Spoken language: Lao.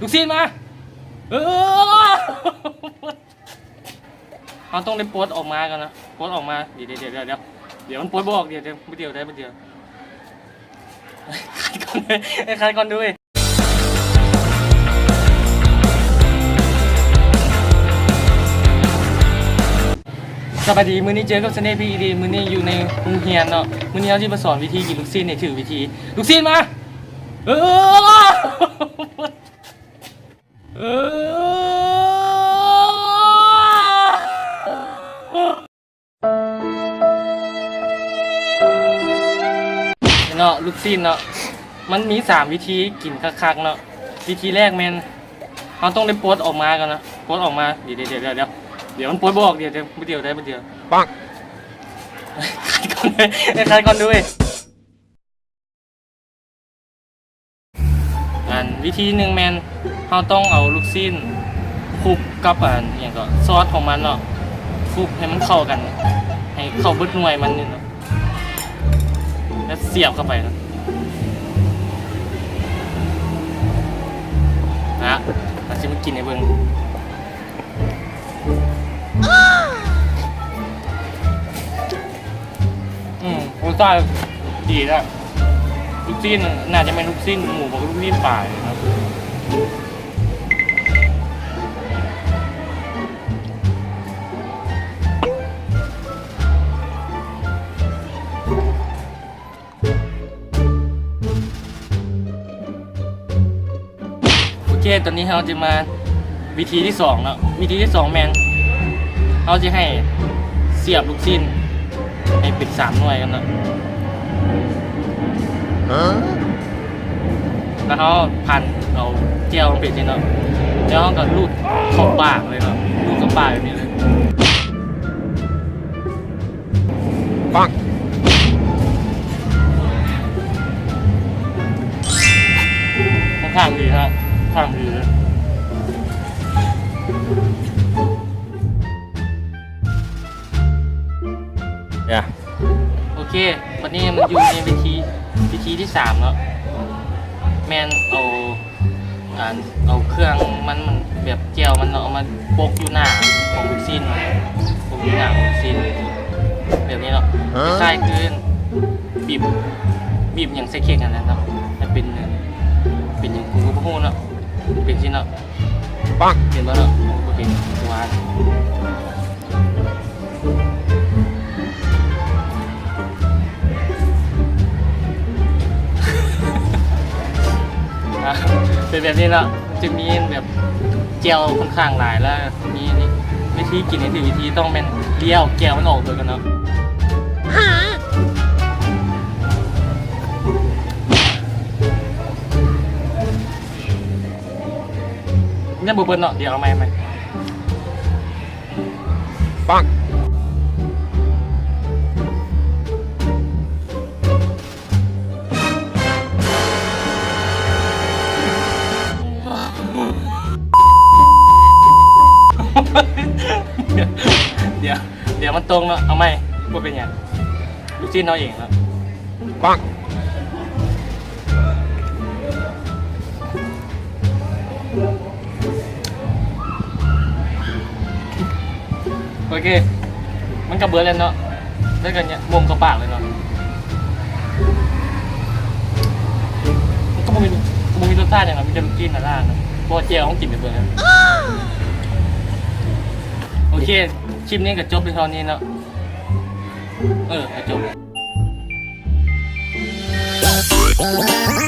ລູກຊີ້ນມາ ເອີ ເຮົາຕ້ອງໄດ້ປົດອອກມາກ່ອນນະ ປົດອອກມາ ດຽວ ດຽວ ດຽວ ດຽວ ດຽວ ມັນປົດບໍ່ອອກ ດຽວ ດຽວ ດຽວ ດຽວ ດຽວ ດຽວ ຂັດກ່ອນເວີຍ ຂັດກ່ອນເວີຍ. ສະບາຍດີ ມື້ນີ້ເຈີກັບ Channel ພີ ອີ ດີ ມື້ນີ້ຢູ່ໃນໂຮງຮຽນເນາະ ມື້ນີ້ເຮົາຊິມາສອນວິທີກິນລູກຊີ້ນໃຫ້ຖືກວິທີ ລູກຊີ້ນມາ ເອີ ເອີ ເນາະ ລູກຊີ້ນເນາະ ມັນມີສາມວິທີກິນຄັກໆເນາະ ວິທີແລກແມ່ນ ເຮົາຕ້ອງໄດ້ປົດອອກມາກ່ອນນະ ປົດອອກມາ ດຽວ ດຽວ ດຽວ ດຽວ ດຽວ ມັນປົດບໍ່ອອກ ດຽວ ດຽວ ດຽວ ດຽວ ປັງ ຂັດກ່ອນເວີຍ ຂັດກ່ອນເວີຍ. ອັນວິທີທີໜຶ່ງແມ່ນ ເຮົາຕ້ອງເອົາລູກຊີ້ນຄຸບກັບອັນຫຍັງເກາະ ຊອດຂອງມັນເນາະ ຄຸບໃຫ້ມັນເຂົ້າກັນ ໃຫ້ເຂົ້າເບິດໜ່ວຍມັນນີ້ເນາະ ແລ້ວສຽບເຂົ້າໄປເນາະ ນະ ເຮົາຊິມາກິນໃຫ້ເບິ່ງ. ອືມ ລົດຊາດດີນະ ລູກຊີ້ນ ໜ້າຈະແມ່ນລູກຊີ້ນໝູ ບໍ່ ລູກຊີ້ນປາເນາະ. ໂອເຄ ຕອນນີ້ເຮົາຈະມາວິທີທີສອງເນາະ ວິທີທີສອງແມ່ນ ເຮົາຈະໃຫ້ສຽບລູກຊີ້ນໃຫ້ເປັນສາມໜ່ວຍກ່ອນເນາະ ແລ້ວເຮົາພັນເອົາແຈ່ວເປັນຊີ້ເນາະ ແລ້ວເຮົາກໍຮູດເຂົ້າປາກເລີຍເນາະ ຮູດເຂົ້າປາກແບບນີ້ເລີຍ. ປັງ ຂ້ອນຂ້າງດີຮະ ຂ້ອນຂ້າງດີເລີຍ ໂອເຄ ບັດນີ້ມັນຢູ່ໃນວິທີ ວິທີທີສາມເນາະ ແມ່ນເອົາ ອັນ ເອົາເຄື່ອງມັນ ມັນແບບແຈ່ວມັນເນາະ ເອົາມາປົກຢູ່ໜ້າຂອງລູກຊີ້ນ ປົກຢູ່ໜ້າຂອງລູກຊີ້ນ ແບບນີ້ເນາະ ຄ້າຍໆຄືບີບ ບີບຫຍັງໃສ່ເຄັກຫັ້ນແຫຼະເນາະ ໃຫ້ເປັນ ເປັນຫຍັງກູກໍບໍ່ຮູ້ເນາະ ເປັນຊີ້ເນາະ ປັງ ເຫັນບໍ່ເນາະ ບໍ່ເຫັນ ອ່າ ເປັນແບບນີ້ເນາະ ຈະມີແບບແຈ່ວຂ້ອນຂ້າງຫຼາຍ ແລ້ວມີນີ້ ວິທີກິນໃຫ້ຖືກວິທີຕ້ອງແມ່ນລ້ຽວແຈ່ວມັນອອກເບິດກ່ອນເນາະ ຍັງບໍ່ເບິດເນາະ ດຽວເອົາໃໝ່ ເອົາໃໝ່. ປັງ ດຽວ ດຽວມັນຕົກເນາະ ເອົາໃໝ່ ບໍ່ເປັນຫຍັງ ລູກຊີ້ນເຮົາເອງເນາະ. ປັງ ໂອເຄ ມັນກໍເບິດແລ້ວເນາະ ແລ້ວກໍຫມ່ງເຂົ້າປາກເລີຍເນາະ ມັນກໍບໍ່ມີ ບໍ່ມີລົດຊາດຫຍັງເນາະ ມີແຕ່ລູກຊີ້ນໜ້າຕາເນາະ ເພາະວ່າແຈ່ວເຮົາກິນໄປເບິດແລ້ວ. ໂອເຄ ຄລິບນີ້ກໍຈົບໄປເທົ່ານີ້ເນາະ ເອີ ກໍຈົບ.